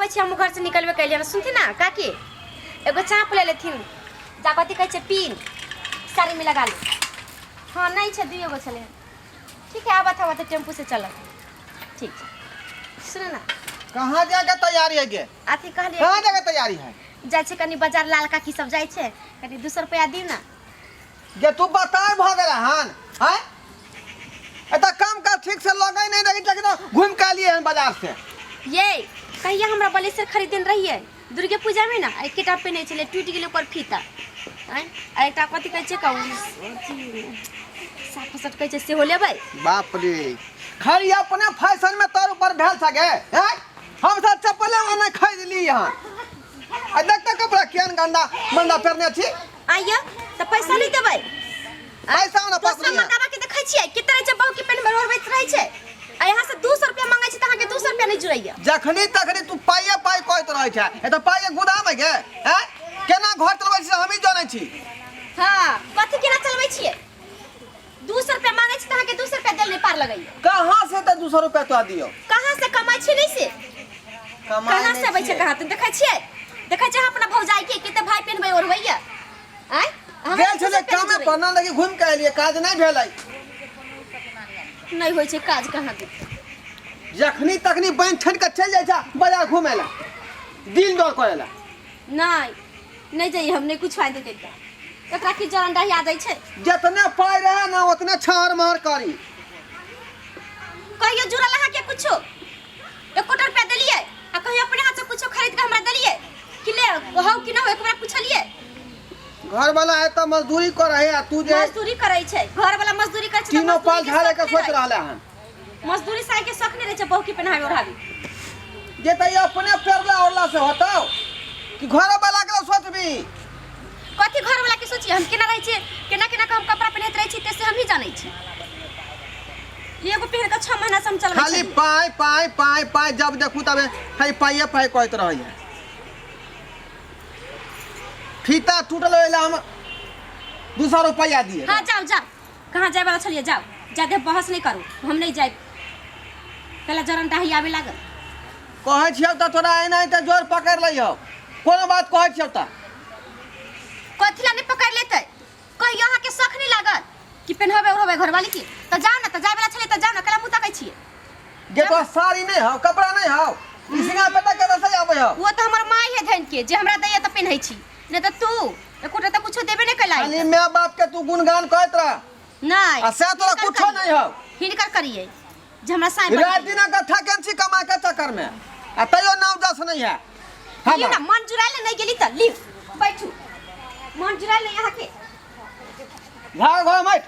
आबै छी, हम घर से निकलबे कैलियै। सुनथिन ना काकी, एगो चाँप ले लेथिन, जा कथी कहै छै, पिन साड़ी में लगा ले। हाँ, नहीं छै, दुइयो गो छलै। ठीक है, आबत आबत टेम्पू से चलब। ठीक छै, सुन ना। कहाँ जाके तैयारी है गे? अथी कहलियै। कहाँ जाके तैयारी है? जाइ छै कनी बाजार, लाल काकी सब जाइ छै, कनी 200 रुपया दियौ ना। गे तू बताय भऽ गेल हन आँय? एतऽ काम काज ठीक से लगै नहि देखै छियै, घुमि कऽ एलियै हन बाजार से। ये कहिया हमरा बलेसर खरीदने रहियै दुर्गे पूजा में ना, एकेटा पेन्है छलै, टूटि गेलै ओकर फीता। आँय, आ एकटा कथी कहै छै, कहू, साफ सट कहै छै, सेहो लेबै। बाप रे, खाली अपने फैशन में तोर ऊपर भेल सके हैं। हम सब चप्पले ओने खरीद ली यहाँ, आ देख तऽ कपड़ा केहन गंदा मंदा पहिरने छी। आइयो तऽ पैसा नहि देबै? पैसा हमरा पास दोसर नहीं है। मर्दाबा के देखै छियै कते रहै छै, बहू के पेन भरबैत रहै छै, आ यहाँ से 200 रुपया मांगै छै तऽ अहाँके 200 रुपया नहि जुड़ैया। जखनी तखनी तू पाइए पाइ कहैत रहै छै, ए तऽ पाइए गोदाम है गे हैं? केना घर चलबै छी से हमही जानै छी। हाँ, कथी केना चलबै छियै? 200 रुपया मांगै छी तऽ अहाँके 200 रुपया देल नहि पार लगैया। कहाँ से तऽ 200 रुपया तोरा दियौ? कहाँ से कमाइ छी नहि से? कमाइ कहाँ नहि से अबै छै? छियै। कहाँ तुम देखै छियै? देखै छियै अहाँ अपना भौजाई के कते भाई पेनबै ओढ़बैया? आँय, अहाँ गेल छलियै 200 रुपया नहि कामे जुड़ैया। पर ना लगी, घुमि कऽ एलियै, काज नहि भेलै। नहि होइ छै काज कहाँ दे। जखनी तखनी बनि ठनि कऽ चलि जाइ छै बाजार घुमै लए, दिल दौड़ करै लए। नहि, नहि जाइए हम, नहि कुछ आनि देतै तऽ एकरा की जरन डहिया दै छै। जितने पाइ रहे ना उतने छहर महर करी। कहियो जुड़ल अहाँके कुछो एकोटा रुपया देलियै? आ कहियो अपने हाथ से कुछो खरीद के हमरा देलियै कि ले हौ कि ना हो, एक बार पूछलियै? घर वाला है तऽ मजदूरी करे है आ तू जे मजदूरी करै छै घर वाला, मजदूरी करै छै तऽ तीनों मजदूरी पाल के झाड़े शौक के नहि सोच रहै। रहले हन। मजदूरी साय के शौक नहि रहै छै बहू के पेन्हावे ओढ़ावे। जे तऽ ई अपने पेरला ओढ़ला से होतौ कि घर वाला के सोचबी? कथी घर वाला के सोची? हम केना रहै छियै, केना केना के हम कपड़ा पहिनैत रहै छी, ते से हमही जानै छी। एगो पहिन के 6 महीना से हम चलबै खाली छलियै। पाइ पाइ पाइ पाइ, जब देखू तबे खाली पाइए पाइ कहैत रहैया। फीता टूटल ओहि हम 200 रुपैआ दिए। हाँ, जाओ जाओ, कहाँ जाए वाला छलियै? जाओ, ज्यादा बहस नहीं करू, हम नहीं जाए। पहला जरन डाही आवे लागल। कहै छियौ तऽ तोरा एना तऽ जोर पकड़ि लइहौ, कोनो बात कहै छियौ तऽ। कथी ला नहीं पकड़ लेतै? कहियो अहाँके शख नहीं लागल कि पेन्हबै ओढ़बै घरवाली के? तऽ जाओ ना, तऽ जाए वाला छलियै तऽ जाओ ना, कला मुँह तकै छियै? जे तोरा साड़ी नहीं हौ, कपड़ा नहीं हौ, ई सिंगार पेटा केना से आबै हौ? वो तऽ हमर माय है धन के, जे हमरा दैया तऽ पेन्है छी, नहीं तऽ तू एकोटा तऽ कुछो देबे नहीं कैला। खाली माय बाप के तू गुणगान करैत रह। नहीं। आ से तोरा हिनकर कुछो करियै। नहीं हौ। हिनकर करियै जे हमरा साय बन रात दिन के थकन छी कमा के चक्कर में, आ तैयो नाम जस नहीं है। लियौ ना, मन जुड़ायल नहीं गेली तऽ लिउ बैठू, मन जुड़ायल नहीं अहाँके। घर घर मत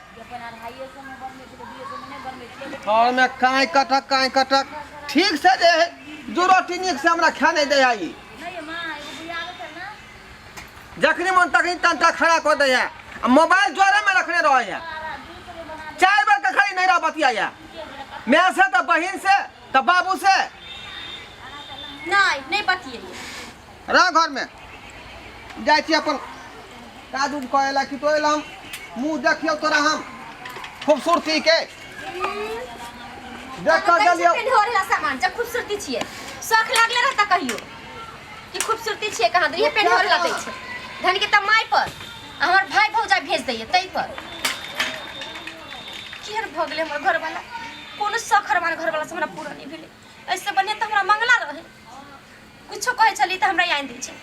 घर में काई कटक काई कटक, ठीक से जे है दू रोटी नीक से हमरा खा नहीं दे है ई। जखनी मन तखनी तंटा खड़ा कऽ दै है, आ मोबाइल जोरे में रखने रहे है। चार बेर के खड़ी नहीं रह बतिया है, माय से तऽ बहिन से तऽ बाबू से। नहीं, नहीं बतियै। रह घर में, जाइ छी अपन काज उज करै ला कि तो हम मुँह देखियौ तोरा हम खूबसूरती के देख कऽ गेलियौ। पेन्हे सामान जब खूबसूरती छियै, शौख लागले रहता कहियो कि खूबसूरती छियै, कहाँ दैये पेन्हे ओढ़ला दै छै धन के तऽ माय पर आ हमर भाई भौजा भेज दैये तै पर। केहन भऽ गेलै हमर घरवाला? कोनो शौख हमर घरवाला से हमरा पूरा नहि भेलै। एहिसँ बढ़िआँ तऽ हमरा मंगला रहै, कुछो कहै छलियै तऽ हमरा आनि दै छै।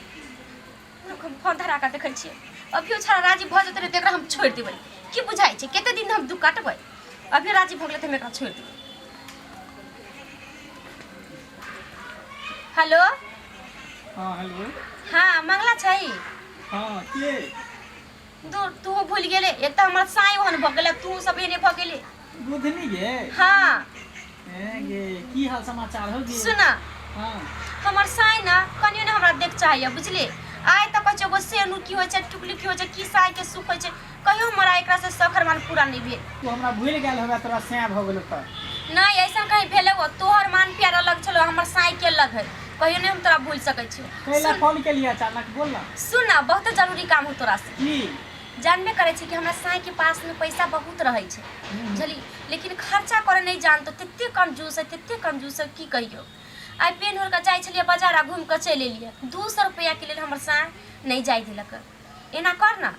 रुक, हम फोन धरा कऽ देखै छियै, अभियो छाड़ा राजी भऽ जेतै तऽ एकरा हम छोड़ि देबै। की बुझाइ छै, कते दिन हम दुख काटबै? अभी राजी भऽ गेलै तऽ हम एकरा छोड़ि देबै। हेलो। हाँ, हेलो। हाँ, मंगला छै? हाँ, के? दूर, तू भूल गेले? एक तऽ हमर साई ओहन भऽ गेलै, तू सब एहने भऽ गेले। बुधनी गे? हाँ। ए गे, की हाल समाचार हो गे? सुना। हाँ। हमर साई ना कनियो ने हमरा देख चाहैया, बुझले? आइ तक कहै छै एगो सेनु की होइ छै, टुकली की होइ छै, की साई के सुख होइ छै, कहियो हमरा एकरा से सखर मान पूरा नहीं भेल। तू हमरा भूलि गेल होबे, तोरा सैं भऽ गेलो तऽ। नहीं, ऐसा कहीं भेले हो, तोहर मान प्यार अलग छलो, हमर साई के अलग है, कहियो नहीं हम तोरा भूल सकै छियो। कैला सुन। फोन के लिए अचानक बोल ना। सुन ना, बहुत जरूरी काम हो तोरा से। की? जानबे करै छी कि हमरा साई के पास में पैसा बहुत रहै छै, बुझली? लेकिन खर्चा करे नहीं जानतो, तते कंजूस है, तते कंजूस है, की कहियो। आइ पेन ओढ़ कऽ जाइ छलियै बाजार आ घूमि कऽ चलि एलियै। 200 रुपैआके लेल हमर साँय नहि जाय देलक। एना कर ना,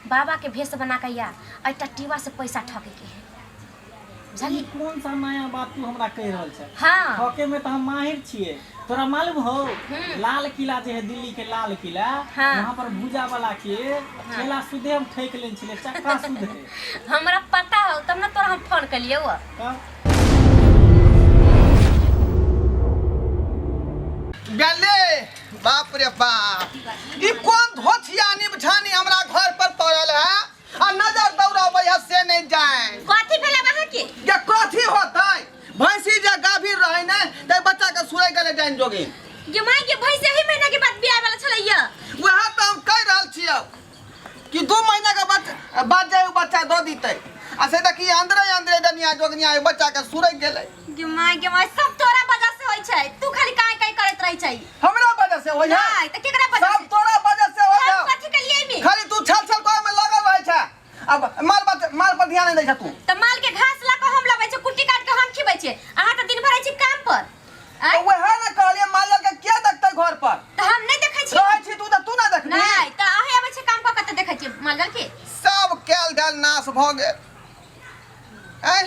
बाबा के भेष बना के या एकटा टीवा से पैसा ठके के है, बुझलियै? ई कोन सा नया बात तू हमरा कहि रहल छै? हाँ। ठके में तो हम माहिर छियै। तोरा मालूम हो, लाल किला जे है, दिल्ली के लाल किला, हाँ। वहाँ पर भूजा वाला के ठेला सुधे हम ठेक लेने छलियै, चक्का सुधे। हमरा पता हो तब ना तोरा हम फोन कलियै। तब गेले बाप रे बाप, ई कोन धोथिया निबछानी हमरा घर पर पड़ल है आ नजर दौड़ाबै है से नहीं जाए। कथी भेलै अहाँ के? ये कथी होतै, भैंसी जे गाभीर रहै ने ते बच्चा के सुरै गेलै डाइन जोगिन। गे माय गे, भैंसी एही महीना के बाद बियाह वाला छलैया। वएह तऽ हम कहि रहल छियौ कि 2 महीना के बाद जाय उ बच्चा दऽ दितै, आ से देखी अंदरे अंदरे डनिया जोगनिया ओहि बच्चा के सुरक गेलै। गे माय गे माय, सब तोरा वजह से होई छै, तू खाली काई काई करैत रहै छै। हमरा वजह से होई है? नहीं, तऽ केकरा वजह सब से? तोरा वजह से होई है। हम कथी केलियै एहिमे? खाली तू छल छल करे में लागल रहै छै, अब माल पर ध्यान नहीं दै छै तू। तऽ माल के घास ला कऽ हम लबै छै, कुट्टी काट के हम खिबै छै, अहाँ तऽ दिन भर रहै छी काम पर। तऽ वएह ने कहलियै, माल जाल के के देखतै घर पर? तऽ हम नहि देखै छी। रहै छी तू तऽ तू ना देखबी? नहि, तऽ अहाँ आबै छी काम कऽ के तऽ देखै छियै माल जाल के। सब कैल दाल नाश भऽ गेल। ऐ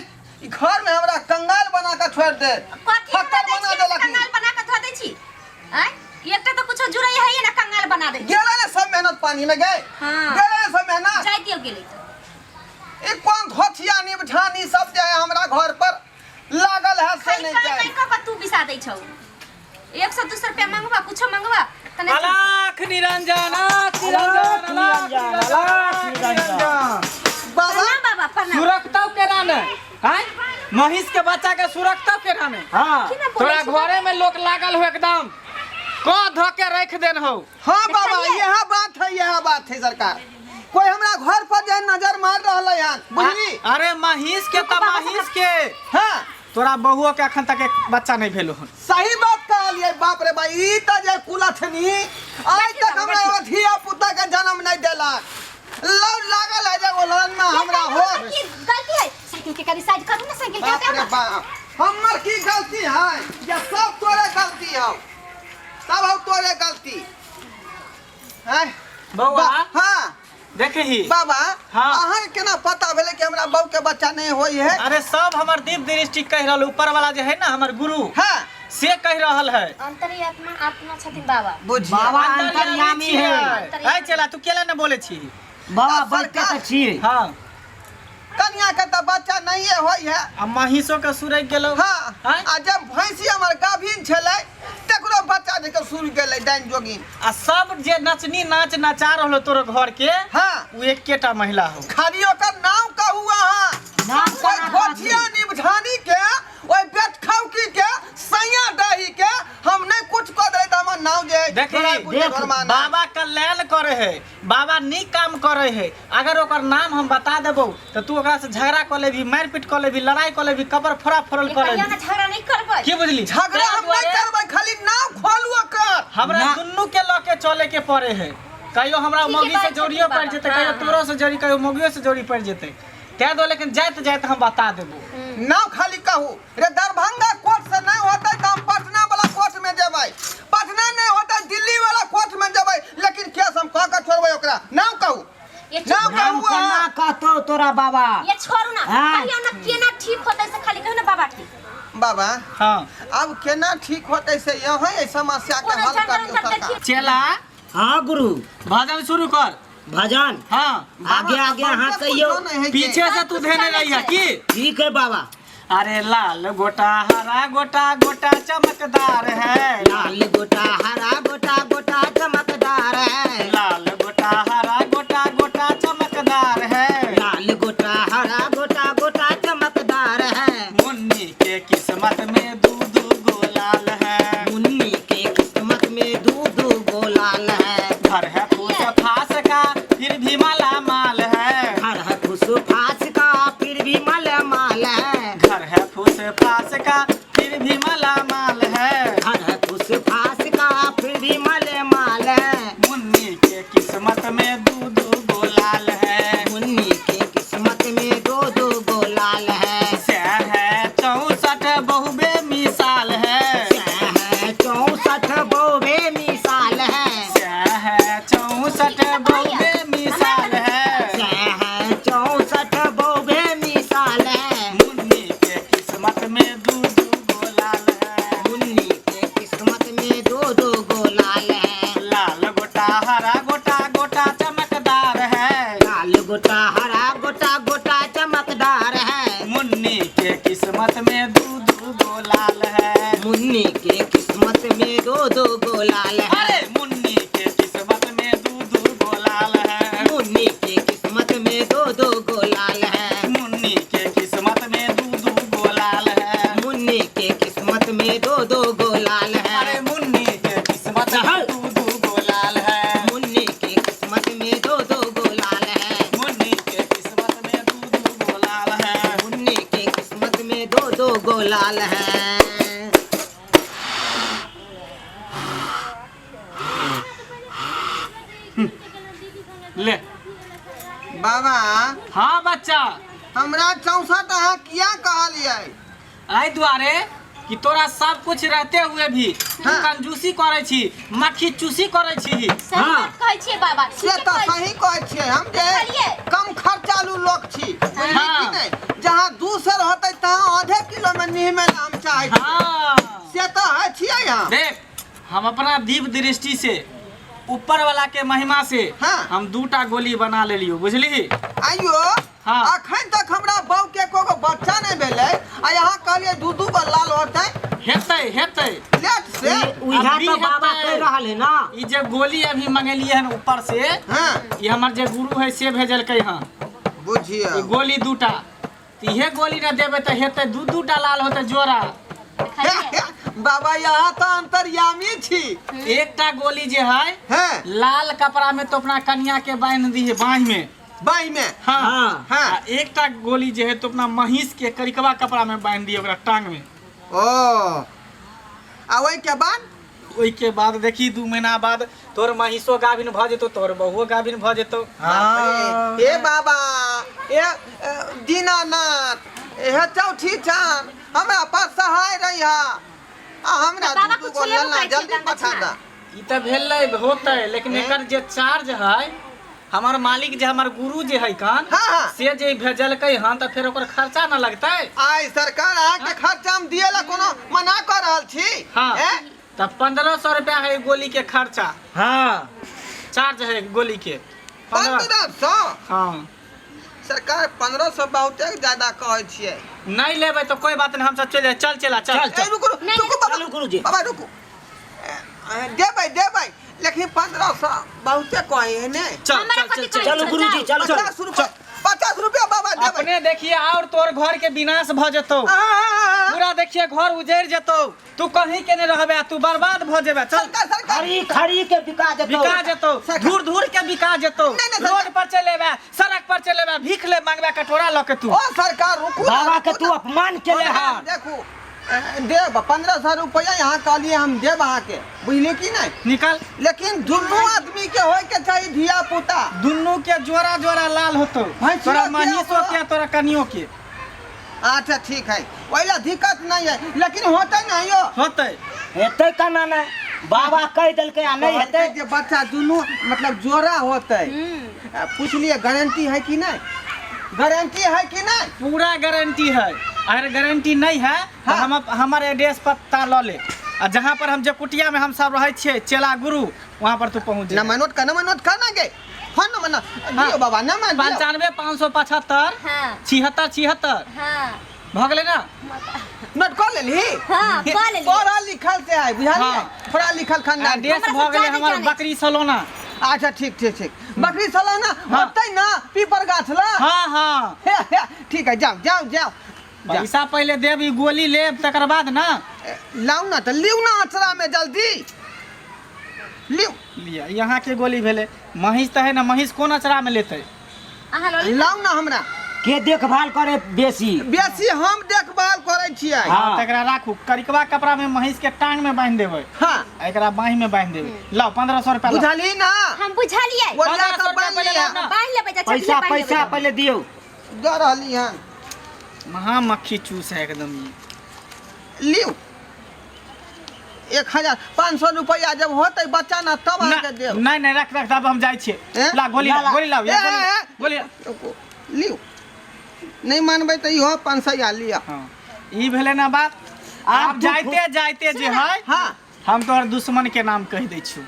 ई घर में हमरा कंगाल बना के छोड़ दे। कथी फक्कड़ हमरा दै बना छी? देलक। कंगाल बना के धो दै छी? आँय, एकटा तऽ कुछो जुड़ै है ना, कंगाल बना दै। गेलै ने सब मेहनत पानी में गए। हाँ। गेलै ने सब मेहनत। जाय दियौ, गेलै तऽ। ई कोन धोथिया निबठानी सब जे है हमरा घर पर लागल है से खाली नहीं काई जाए। काई कऽ के तू बिसा दै छौ। 100 200 रुपया मंगवा, कुछो मंगवा तऽ नहि। अलाख निरंजन, अलाख निरंजन, अलाख निरंजन, अलाख निरंजन। बाबा प्रणाम बाबा, प्रणाम। सुरकतौ केना ने आँय, महीष के बच्चा के सुरकतौ केना ने? हाँ। केना बोलै तोरा छी? घरे में लोक लागल हो, एकदम क धो के रख देन हो। हाँ बाबा, देखलियै? यह बात है, यह बात है सरकार, कोई हमरा घर पर जे नजर मार रहल है, बुझली? अरे महीष के तऽ बाबा महीष के, हाँ, तोरा बहुओ के अखन तक एक बच्चा नहीं भेलो हन। सही बात कहलियै। बाप रे भाई, ई तऽ जे कुलथनी आइ तक हमरा एगो धिया पुता के जन्म नहीं देलक, लव लागल है जे ओ लड़न में हमरा हो। की गलती है? साइकिल के कनी साइड करू ना, साइकिल के। बाप रे बाप, हमर की गलती है? या सब तोरे गलती है, सब हो तोरे गलती है। बौआ। हाँ। देखही बाबा। हाँ। अहाँ के केना पता भेलै कि हमरा बहू के बच्चा नहीं होई है? अरे सब हमर दिव्य दृष्टि कहि रहल, ऊपर वाला जे है ना हमर गुरु, हाँ, से कहि रहल है। अंतर्यात्मा आत्मा छथिन बाबा। बुझिए बाबा अंतर्यामी है। है चला, तू केला ने बोले छी? बाबा आ, बचते सरकार- तऽ छियै। हाँ। कनिया के तऽ बच्चा नहीं होई है। आ महीषो के सुरक गेलो। हाँ। आँय? आ जब भैंसी हमर गाभिन छलै तकरो बच्चा देख सुर गेलै डाइन जोगिन। आ सब जे नचनी नाच नचा रहलो तोरो घर के, हाँ, उ एकेटा महिला हो। खाली ओकर नाम कहू अहाँ। नाम ओहि केना कहू? धोथिया निबझानी के, ओहि बेटखौकी के, सैया दही के हम नहीं कुछ कऽ देबै तऽ हमर नाम जे है देखी, दोराई देख, घरमा ना। बाबा कल्याण करे है, बाबा नीक काम करे है। अगर ओकर नाम हम बता देबो तऽ तू ओकरा से झगड़ा कऽ लेबी, मारि पीट कऽ लेबी, लड़ाई कऽ लेबी, कबर फोड़ा फोड़ल कऽ कहिया लेबी। ना झगड़ा नहीं करबै। की बुझली? झगड़ा हम नहीं करबै, खाली नाम खोलू ओकर। हमरा ना। दुनू के लऽ के चले के पड़े है। कहियो हमरा ठीक है, मौगी से बात जोड़ियो छथिन पड़ि जेतै, बाबा। कहियो हाँ, तोरो से जोड़ी, कहियो मौगियो से जोड़ी पड़ि जेतै, तैं दुआरे लेकिन जाइत जाइत हम बता देबो। नाम खाली कहू रे। दरभंगा कोर्ट से नहीं होतै तऽ हम पटना वाला कोर्ट में जेबै, पटना नहीं होतै दिल्ली वाला कोर्ट में जेबै, लेकिन केस हम कऽ के छोड़बै ओकरा। नाम कहू, ये नाम नाम कहू केना अहाँ। कहतौ तोरा बाबा? ये छोड़ू ना। हाँ। कहिया ना केना ठीक होतै से खाली कहू ना बाबा के। बाबा। हाँ। अब केना ठीक होतै से यहाँ एहि समस्या के कोनो हल जंगल करियौ उंगल सरकार। देखियौ। चेला। हाँ गुरु। भजन शुरू कर। भजन? हाँ। आगे आगे अहाँ कहियौ। पीछे से तू धेने रही है की? ठीक है बाबा। अरे लाल गोटा हरा गोटा गोटा चमकदार है, लाल गोटा हरा गोटा गोटा चमकदार है, लाल गोटा हरा गोटा गोटा चमकदार है, लाल गोटा हरा गोटा गोटा चमकदार है, मुन्नी के किस्मत में दू दू गो लाल है, मुन्नी के किस्मत में दू दू गो लाल है, घर है फूस फास का फिर भी माला माल है, घर है फूस फास का फिर भी माला माल है, घर है फूस फास का फिर भी माला माल है, घर है फूस फास का फिर भी माला गोटा हरा गोटा गोटा चमकदार है। मुन्नी के किस्मत में दू दू गो लाल है। मुन्नी के किस्मत में दो दो गो लाल है। अरे मुन्नी के किस्मत में दू दू गो लाल है। मुन्नी के किस्मत में दो दो गो लाल है। मुन्नी के किस्मत में दू दू गो लाल है। मुन्नी के किस्मत में दो दो गो लाल है। अरे मुन्नी के किस्मत में दू दू गो लाल है। मुन्नी के किस्मत में दो दो गो लाल है। मुन्नी के किस्मत में दू दू गो लाल है। मुन्नी के किस्मत में दो दो गो लाल है। ले बाबा। हाँ बच्चा। हमरा 64 अहाँ किया कहलियै? एहि दुआरे कि तोरा सब कुछ रहते हुए भी तू हाँ। कंजूसी करै छी, मक्खी चूसी करै छी। सही बात कहै छियै बाबा। से ठीके तऽ कहै छियै। सही कहै छियै हम जे देखलियै? कम खर्चालू लोक छी, बुझलियै हाँ। कि नहि? जहाँ 2 सेर होतै तहाँ आधे किलो मे निहमे हम चाहै छी। हाँ। से तऽ है छियै हम। देख, हम अपना दिव्य दृष्टि से, ऊपर वाला के महिमा से हाँ। हम दूटा गोली बना लेलियो, बुझली? आइयो। हाँ। अखन तक हमरा बहू के एको गो बच्चा नहि भेलै आ यहाँ कहलियै दू दू गो लाल होतै। हेतै, हेतै। लेट से। उएह अभी तऽ बाबा हेतै। कहि रहल है ना। ई जे गोली अभी मंगेलिए हन ऊपर से, ई हमर जे गुरु है से भेजलकै हन। बुझियौ। ई गोली दूटा, तऽ इहे गोली न देबै तऽ हेतै, दू दूटा लाल होतै जोड़ा। देखलियै? बाबा, यहाँ तऽ अंतर्यामी छी। एकटा गोली जे है, लाल कपड़ा में तो अपना कनिया के बांध दी है बाँह में। बाँहि में? हाँ। हाँ। आ एकटा गोली जे है तो अपना महींस के करिकवा कपड़ा में बांध दिए ओकरा टांग में। ओ, आ ओहिके बाद? ओहिके बाद देखी, 2 महीना बाद तोर महींसो गाभिन भऽ जेतौ, तोर बहुओ गाभिन भऽ जेतौ। बाप रे, ए बाबा, ए ए, दीनानाथ, हे चौठी चान, हमरा पास सहाय रही आ हमरा बाबा दू दू कुछो गो लेबो ललना करै छियै जल्दी गंगा पठा छान। दा। ई तऽ भेलै होतै, लेकिन एकर जे चार्ज है, हमर मालिक जे, हमर गुरु जे है कान, हाँ, हाँ। से जे भेजलकै हन, तऽ फेर ओकर खर्चा न लगतै? आइ सरकार, अहाँके खर्चा हम दिए ला कोनो मना कऽ रहल छी? हाँ। ए? तऽ 1500 रुपया है गोली के खर्चा। चार्ज है गोली के 15। 1500? हाँ। सरकार, 1500 बहुते ज्यादा कहै छियै। नहीं लेबै तऽ कोई बात नहीं, हम सब चलि जाए। चल चला, चल। ए, रुकू रुकू। नहीं, रुकू बाबा। चलू गुरुजी। बाबा रुकू। ए, ए, देबै देबै, लेकिन 1500 बहुते कहै है ने। चल। हमरा चल। कथी चल। कहै चल। चलू छै, गुरुजी। जाउ। चलू। 50 रुपया, 50 रुपया बाबा देबै। अपने देखिए और तोर घर के विनाश भ जेतौ। आ, पूरा देखिए घर उजड़ जेतौ, तू कहीं के नहीं रहबे, तू बर्बाद भ जेबे। चल। सरकार, सरकार। खरी खरी के बिका जेतौ। बिका जेतौ। सरकार- धूर धूर के बिका जेतौ। नहीं, नहीं, सरकार- रोड पर चले एबे, सड़क पर चले एबे, भीख ले मांगबे कटोरा लऽ के तू। ओ सरकार, रुकू ना, बाबा के रुकू तू ना। अपमान केले हन। देखू, देब 1500 रुपया, यहाँ कहलिए हम देब अहाँके, बुझलिए कि नहीं? निकाल। लेकिन दुनू आदमी के होय के चाही धिया पुता। दुनू के जोड़ा जोड़ा लाल होतौ। भैंसियो तोरा के महींसो ओकरो। के, तोरा कनियो के। अच्छा ठीक है, ओहि ला दिक्कत नहीं है, लेकिन होते नहीं हो। होतै। हेतै केना नहि? बाबा कहि देलकै आ नहि हेतै? कहलकै जे बच्चा दुनू मतलब जोड़ा होते। पूछलिए, गारंटी है कि नहीं? गारंटी है कि नहीं? पूरा गारंटी है। अगर गारंटी नहीं है तो हम हमार एड्रेस पता लऽ ले आ जहाँ पर हम जे कुटिया में हम सब रहै छियै चेला गुरु, वहाँ पर तू पहुँच जेबे। नंबर नोट कर, नंबर नोट कर ना गे, फोन नंबर ना दियो बाबा, नंबर दियो। 95575 7676। भऽ गेलै ना? नोट कर लेलही? हाँ, कऽ लेलियै। पढ़ल लिखल से है, बुझलियै? हाँ। पढ़ल लिखल खानदान। एड्रेस हमरा भऽ सब गेलै जानै हमर जानै। बकरी सलोना। अच्छा, ठीक ठीक ठीक, बकरी सलाना। हाँ। होतै ना पीपर गाछ ला? हाँ हाँ। ठीक है, जाओ जाओ जाओ जाओ। पैसा पहिले देब, ई गोली लेब तकर बाद ना। ए, लाउ ना तऽ लिउ ना अचरा में, जल्दी लिउ। लिअ, यहाँ के गोली भेलै। महींस तऽ है ना, महींस कोन अचरा में लेतै? अहाँ लऽ लिअ। लाउ ना हमरा। के देखभाल करे बेसी? बेसी हम देखभाल करै छियै। हाँ। तकरा राखू, करिकवा कपड़ा में महींस के टांग में बांधि देबै। आ एकरा बाँहि में बांधि देबै। लाउ, 1500 रुपया लाउ। बुझलही ना? हम बुझलियै। ओरिया 1500 कऽ रुपया बान्हि पहिले लिअ। लाउ ना। बान्हि लेबै तऽ पैसा बान्हि पैसा लेबै। पहिले दियौ। दऽ रहली हन। महामक्खी चूस है एकदम ई। लिउ, 1500 रुपया, जब होतै बच्चा ना तब अहाँके देब। नहीं नहीं, रख रख, तब हम जाइ छियै। ए? ला गोली। ला, ला ला। गोली लाउ। ए, ए, ए। गोली। लिउ, नहि मानबै तऽ इहो 500 लिअ। हाँ, ई भेलै ना बात। आब आब तू जाइते जाइते जे है, हम तोहर दुश्मन के नाम कहि दै छियौ।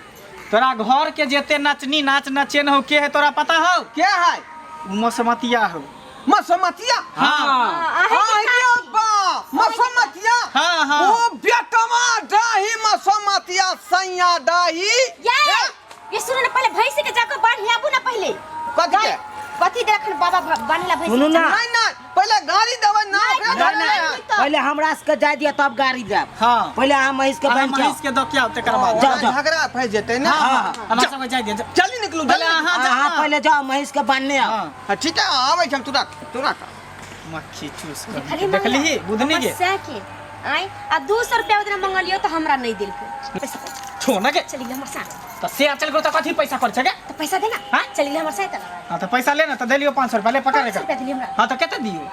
तोरा घर के जते नचनी नाच नचेन हो, के है तोरा पता हो? के है? मसमतिया हो। मसमतिया? हाँ। अरे बा मसमतिया। हाँ, हाँ। ओ बेटवा डाही मसमतिया सैया डाही। ये ये सुनो ना, पहले भैंस के जाकर बांध आबू ना पहले। कथी के? कथी देखन बाबा बांधला भैंस? सुनू ना। नहीं नहीं, पहले गाड़ी देबै ना ओकरा नहीं, धरले। नहीं, पहले हमरा सबके जाय दिया तब गाड़ी जाब। हाँ। पहले अहाँ महिष के अहाँ बान्हि के महीस के दऽ के आउ तकर बाद। जाओ, जाओ। झगड़ा फंसि जेतै ना। हाँ, हमरा सबके जाय दिअ। जल्दी निकलू, पहले जल्दी। अहाँ जाउ अहाँ ना। पहले जाओ महिष के बान्हने आओ। हाँ। हाँ, ठीक है, आबै छी हम तुरंत तुरंत। मक्खी चूस कर खाली देखलिही बुधनी के समस्या के आय आ 200 रुपया उतना मंगलियो तो हमरा नहीं देलकै। पैसा छो ना के चली गेल हमर साथ। त से चल गेल त कथी पैसा खर्च के? तो पैसा देना। हाँ? चली गेल हमर साथ। हां त पैसा ले ना, त देलियो 500 रुपया ले पकड़ 500 रुपया देलियो हमरा। हां त कते दियो?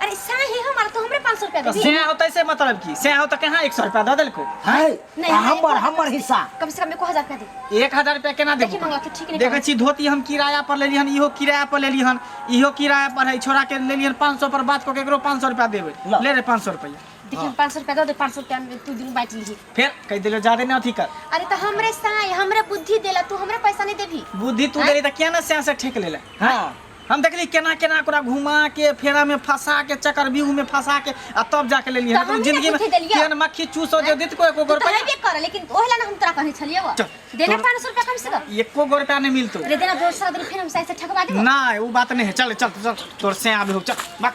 अरे साही हमारा तो हमरे 500 रुपया त देबी। से होतै से मतलब की से हो त कहां 100 रुपया द देलको? है नहीं, हमर हमर हिस्सा कम से कम 1000 रुपया दे। 1000 रुपया केना देबो? देखी मंगला के ठीक नहीं। देखै छी धोती हम किराया पर लेली हन, इहो किराया पर लेली हन, इहो किराया पर है, छोरा के लेली हन 500 पर बात क के एकरो 500 रुपया देबै। ले रे 500 रुपया। देखी 500 रुपया दे दे, 500 रुपया में तू दिन बांट लीही। फिर कह देलो ज्यादा नहीं अथी कर। अरे तो हमरे साई हमरे बुद्धि देला, तू हमरे पैसा नहीं देबी। बुद्धि तू देली त किया ना से से ठेक लेला? हां हम देखली केना केना ओकरा घुमा के फेरा में फंसा के चक्रव्यूह में फंसा के आ तब जाके लेली हन। तो हम जिंदगी में बुद्धि देलियै। केहन मक्खी चूसो जे देत को एको तू तो रुपया हेबे कर, लेकिन ओहिला ना हम तोरा कहने छलियै। चल, देना 500 रुपया कम से कम। एको गो रुपया नहीं मिलतो। अरे देना दोसरा दिन फिर हम साई से ठकवा देबो। ना वो बात नहीं है, चल चल चल तोर से आबे हो, चल बाक।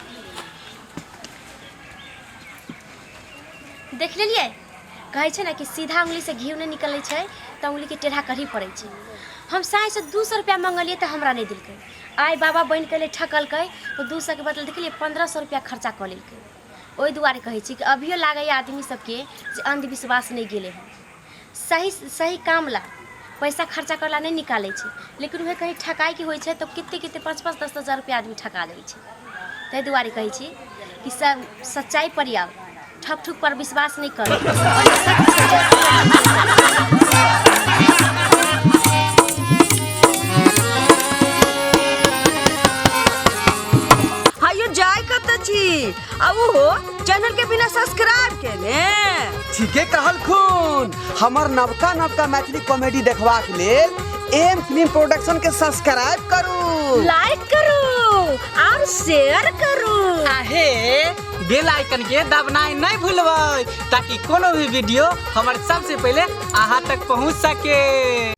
देख लेलियै, कहै छै ने कि सीधा उंगली से घी नहि निकलै छै तऽ उंगली के टेढ़ा करही पड़ै छै। हम साई से 200 रुपया मंगलियै तऽ हमरा नहि देलकै। आइ बाबा बनि के एलै ठकलकै तऽ 200 के बदले देखलियै 1500 रुपया खर्चा कऽ लेलकै। ओहि दुआरे कहै छी कि अभियो लागैए आदमी सबके जे अंधविश्वास नहि गेलै हँ। सही सही काम ला पैसा खर्चा करला नहि निकालै छै, लेकिन उहे कहीं ठकाइके होइ छै तऽ कते कते 5-5 10-10 हजार रुपया आदमी ठका जाइ छै। ताहि दुआरे कहै छी कि सब सच्चाई पर आउ, ठक ठुक पर विश्वास नहीं करू। हायो जाय कत छी आ उहो चैनल के बिना सब्सक्राइब केने। ठीके कहलखुन, हमर नवका नवका मैथिली कॉमेडी देखबाक लेल एम फिल्म प्रोडक्शन के सब्सक्राइब करू, लाइक करू और शेयर करू। आहे बेल आइकन के दबनाइ नहीं भूलबै ताकि कोनो भी वीडियो हमर सबसे पहले अहाँ तक पहुँच सके।